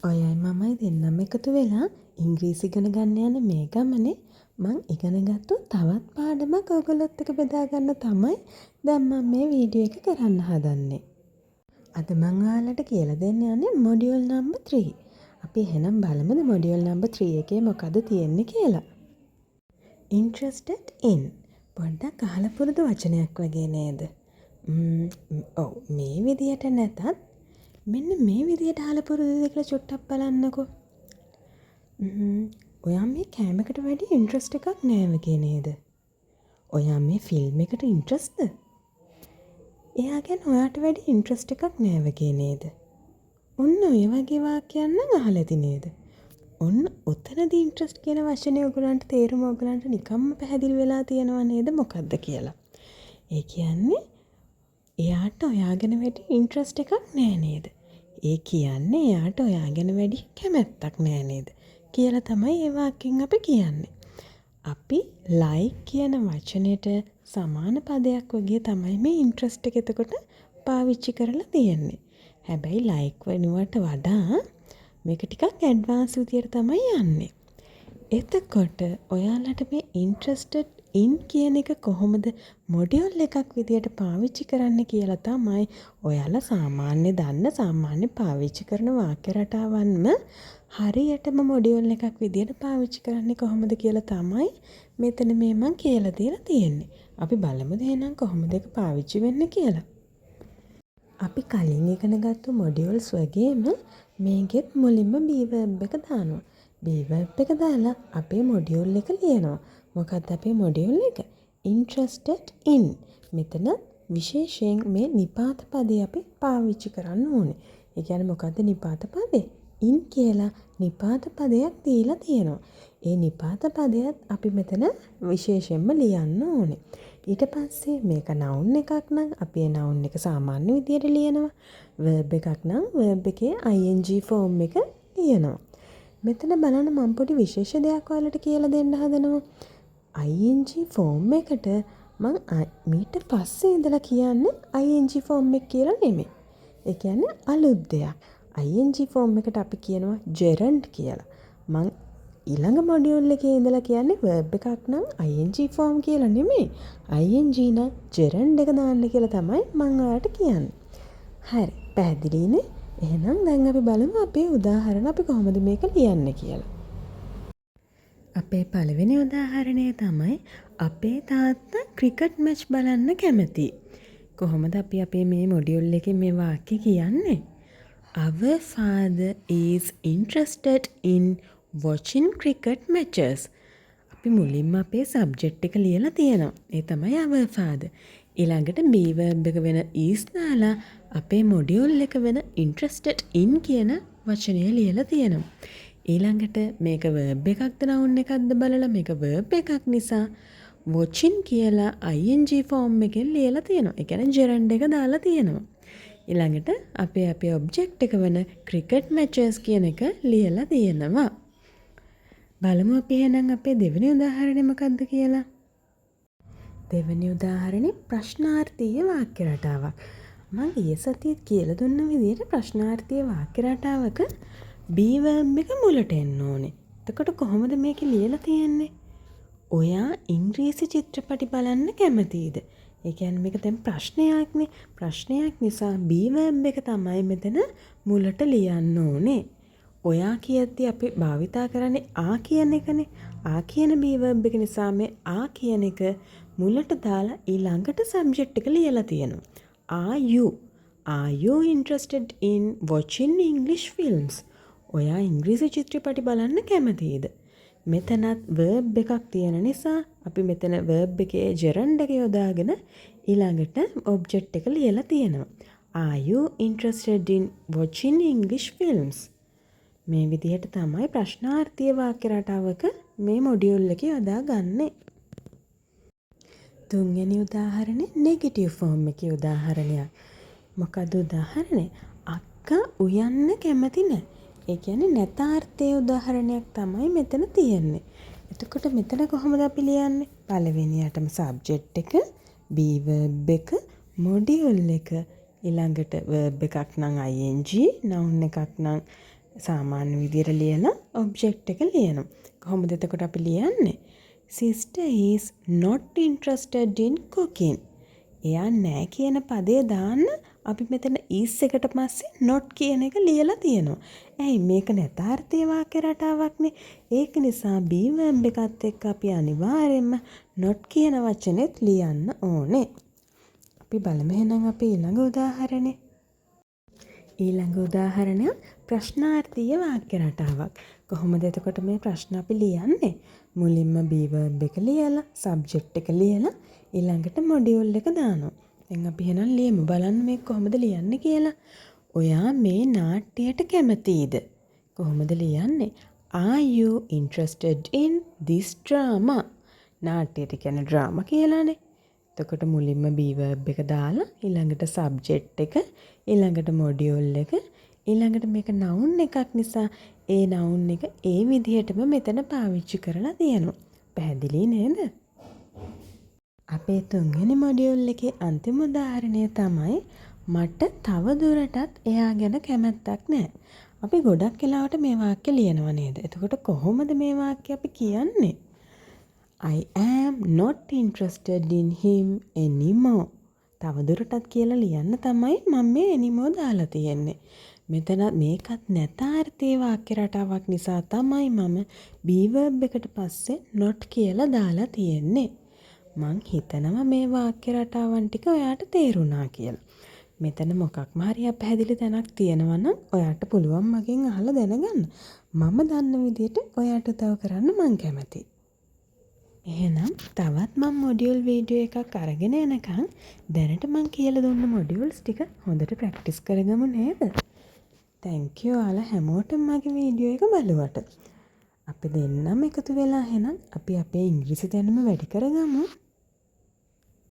ඔයයි මමයි දෙන්නම එකතු වෙලා ඉංග්‍රීසි ඉගෙන ගන්න යන මේ ගමනේ මං ඉගෙන ගත්තු තවත් පාඩමක් ඔයගොල්ලොත් එක්ක බෙදා ගන්න තමයි දැන් මං මේ වීඩියෝ එක කරන්න හදන්නේ. අද මං ඔයාලට කියලා දෙන්න යන්නේ මොඩියුල් නම්බර් 3. අපි එහෙනම් බලමුද මොඩියුල් නම්බර් 3 එකේ මොකද්ද තියෙන්නේ කියලා. Interested in. පොඩ්ඩක් අහලා පුරුදු වචනයක් වගේ නේද? ඔව්, මේ විදියට නැතත් මෙන්න මේ විදියට අහලා පුරුදුද කියලා චුට්ටක් බලන්නකෝ. ඔයා මේ කෑමකට වැඩි ඉන්ට්‍රස්ට් එකක් නෑ වගේ නේද? ඔයා මේ ෆිල්ම් එකට ඉන්ට්‍රස්ට්ද? එයා ගැන ඔයාට වැඩි ඉන්ට්‍රස්ට් එකක් නෑ වගේ නේද? ඔන්න ඔය වගේ වාක්‍යයක් නම් අහලා ඇති නේද? ඔන්න ඔතනදී ඉන්ට්‍රස්ට් කියන වචනේ ඔයගොල්ලන්ට තේරුම ඔයගොල්ලන්ට නිකම්ම පැහැදිලි වෙලා තියෙනවා නේද මොකද්ද කියලා? ඒ කියන්නේ එයාට ඔයා ගැන වැඩි ඉන්ට්‍රස්ට් එකක් නෑ නේද? ඒ කියන්නේ එයාට ඔයා ගැන වැඩි කැමැත්තක් නෑ නේද කියලා තමයි ඒ වාක්‍යයෙන් අපි කියන්නේ. අපි ලයික් කියන වචනෙට සමාන පදයක් වගේ තමයි මේ ඉන්ට්‍රස්ට් එක එතකොට පාවිච්චි කරලා තියෙන්නේ. හැබැයි ලයික් වෙනුවට වඩා මේක ටිකක් ඇඩ්වාන්ස් විදියට තමයි යන්නේ. එතකොට ඔයාලට මේ ඉන්ට්‍රස්ටඩ් ඉන් කියන එක කොහොමද මොඩියුල් එකක් විදියට පාවිච්චි කරන්නේ කියලා තමයි ඔයාලා සාමාන්‍ය දන්න, සාමාන්‍ය පාවිච්චි කරන වාක්‍ය රටාවන්ම හරියටම මොඩියුල් එකක් විදියට පාවිච්චි කරන්නේ කොහොමද කියලා තමයි මෙතන මේ මං කියලා දීලා තියෙන්නේ. අපි බලමුද එහෙනම් කොහොමද ඒක පාවිච්චි වෙන්නේ කියලා. අපි කලින් ඉගෙන ගත්තු මොඩියුල්ස් වගේම මේකෙත් මුලින්ම බී වර්බ් එක දානවා. බී වර්බ් එක දාලා අපේ මොඩියුල් එක ලියනවා. මොකක්ද අපේ මොඩියුල් එක? Interested in. මෙතන විශේෂයෙන් මේ නිපාත පදේ අපි පාවිච්චි කරන්න ඕනේ. ඒ කියන්නේ මොකද්ද නිපාත පදේ? ඉන් කියලා නිපාත පදයක් දීලා තියෙනවා. ඒ නිපාත පදයත් අපි මෙතන විශේෂයෙන්ම ලියන්න ඕනේ. ඊට පස්සේ මේක නවුන් එකක් නම් අපි ඒ නවුන් එක සාමාන්‍ය විදියට ලියනවා. වර්බ් එකක් නම් වර්බ් එකේ ing form එක ලියනවා. මෙතන බලන්න, මම පොඩි විශේෂ දෙයක් ඔයාලට කියලා දෙන්න හදනවා. Ing form එකට මං මීට පස්සේ ඉඳලා කියන්නේ ing form එක කියලා නෙමෙයි. ඒ කියන්නේ අලුත් දෙයක්. Ing form එකට අපි කියනවා ජෙරන්ඩ් කියලා. මං ඊළඟ මොඩියුල් එකේ ඉඳලා කියන්නේ වර්බ් එකක් නම් ing form කියලා නෙමෙයි. Ing නම් ජෙරන්ඩ් එක දාන්න කියලා තමයි මං ඔයාලට කියන්නේ. හරි. පැහැදිලිනේ? එහෙනම් දැන් අපි බලමු අපේ උදාහරණ, අපි කොහොමද මේක ලියන්නේ කියලා. අපේ පළවෙනි උදාහරණය තමයි අපේ තාත්තා ක්‍රිකට් මැච් බලන්න කැමතියි. කොහොමද අපි අපේ මේ මොඩියුල් එකේ මේ වාක්‍ය කියන්නේ? Our father is interested in watching cricket matches. අපි මුලින්ම අපේ සබ්ජෙක්ට් එක ලියලා තියෙනවා. ඒ තමයි our father. ඊළඟට be verb එක වෙන is දාලා අපේ මොඩියුල් එක වෙන interested in කියන වචනය ලියලා තියෙනවා. ඊළඟට මේක verb එකක්ද noun එකක්ද බලලා, මේක verb එකක් නිසා watching කියලා ing form එකෙන් ලියලා තියෙනවා. ඒ කියන්නේ gerund එක දාලා තියෙනවා. ඊළඟට අපේ අපේ ඔබ්ජෙක්ට් එක වන cricket matches කියන එක ලියලා තියෙනවා. බලමු අපි එහෙනම් අපේ දෙවෙනි උදාහරණය මොකක්ද කියලා. දෙවෙනි උදාහරණේ ප්‍රශ්නාර්ථීය වාක්‍ය රටාවක්. මං ගිය සතියේත් කියලා දුන්න විදිහට ප්‍රශ්නාර්ථීය වාක්‍ය රටාවක be verb එක මුලට එන්න ඕනේ. එතකොට කොහොමද මේකේ ලියලා තියෙන්නේ? ඔයා ඉංග්‍රීසි චිත්‍රපටි බලන්න කැමතිද? ඒ කියන්නේ මේක දැන් ප්‍රශ්නයක්නේ. ප්‍රශ්නයක් නිසා be verb එක තමයි මෙතන මුලට ලියන්න ඕනේ. ඔයා කියද්දි අපි භාවිතා කරන්නේ ආ කියන එකනේ. ආ කියන be verb එක නිසා මේ ආ කියන එක මුලට දාලා ඊළඟට සබ්ජෙක්ට් එක ලියලා තියෙනවා. Are you? Are you interested in watching English films? ඔයා ඉංග්‍රීසි චිත්‍රපටි බලන්න කැමතිද? මෙතනත් verb එකක් තියෙන නිසා අපි මෙතන verb එකේ gerund එක යොදාගෙන ඊළඟට ඔබ්ජෙක්ට් එක ලියලා තියෙනවා. Are you interested in watching English films? මේ විදිහට තමයි ප්‍රශ්නාර්ථීය වාක්‍ය රටාවක මේ මොඩියුල් එක යොදා ගන්නේ. තුන්වෙනි උදාහරණය නෙගටිව් ෆෝම් එකේ උදාහරණයක්. මොකද්ද උදාහරණය? අක්කා උයන්න කැමති නෑ. ඒ කියන්නේ නැතාර්ථයේ උදාහරණයක් තමයි මෙතන තියෙන්නේ. එතකොට මෙතන කොහොමද අපි ලියන්නේ? පළවෙනියටම සබ්ජෙක්ට් එක, be verb එක, මොඩියුල් එක, ඊළඟට verb එකක් නම් ing, noun එකක් නම් සාමාන්‍ය විදියට ලියලා ඔබ්ජෙක්ට් එක ලියනවා. කොහොමද එතකොට අපි ලියන්නේ? Sister is not interested in cooking. එයා නෑ කියන පදේ දාන්න අපි මෙතන is එකට පස්සේ not කියන එක ලියලා තියෙනවා. ඇයි? මේක නැතාර්ථීය වාක්‍ය රටාවක්නේ. ඒක නිසා be verb එකත් එක්ක අපි අනිවාර්යයෙන්ම not කියන වචනේත් ලියන්න ඕනේ. අපි බලමු එහෙනම් අපේ ඊළඟ උදාහරණය. ඊළඟ උදාහරණය ප්‍රශ්නාර්ථීය වාක්‍ය රටාවක්. කොහොමද එතකොට මේ ප්‍රශ්න අපි ලියන්නේ? මුලින්ම be verb එක ලියලා, subject එක ලියලා, ඊළඟට මොඩියුල් එක දානවා. දැන් අපි එහෙනම් ලියමු. බලන්න මේක කොහොමද ලියන්නේ කියලා. ඔයා මේ නාට්‍යයට කැමතිද? කොහොමද ලියන්නේ? Are you interested in this drama? නාට්‍යයට කියන්නේ ඩ්‍රාමා කියලානේ. එතකොට මුලින්ම be verb එක දාලා, ඊළඟට subject එක, ඊළඟට මොඩියුල් එක, ඊළඟට මේක noun එකක් නිසා ඒ noun එක ඒ විදිහටම මෙතන පාවිච්චි කරලා තියෙනවා. පැහැදිලි නේද? අපේ තුන්වෙනි මොඩියුල් එකේ අන්තිම උදාහරණය තමයි මට තව දුරටත් එයා ගැන කැමැත්තක් නෑ. අපි ගොඩක් වෙලාවට මේ වාක්‍ය ලියනවා නේද? එතකොට කොහොමද මේ වාක්‍ය අපි කියන්නේ? I am not interested in him anymore. තව දුරටත් කියලා ලියන්න තමයි මම මේ anymore දාලා තියෙන්නේ. මෙතන මේකත් නැතාර්ථයේ වාක්‍ය රටාවක් නිසා තමයි මම be verb එකට පස්සේ not කියලා දාලා තියෙන්නේ. මං හිතනවා මේ වාක්‍ය රටාවන් ටික ඔයාට තේරුණා කියලා. මෙතන මොකක්ම හරි අපැහැදිලි තැනක් තියෙනවා නම් ඔයාට පුළුවන් මගෙන් අහලා දැනගන්න. මම දන්න විදියට ඔයාට උදව් කරන්න මං කැමතියි. එහෙනම් තවත් මං මොඩියුල් වීඩියෝ එකක් අරගෙන එනකන් දැනට මං කියලා දුන්න මොඩියුල්ස් ටික හොඳට ප්‍රැක්ටිස් කරගමු නේද? Thank you ඔයාලා හැමෝටම මගේ වීඩියෝ එක බැලුවට. අපි දෙන්නම එකතු වෙලා එහෙනම් අපි අපේ ඉංග්‍රීසි දැනුම වැඩි කරගමු.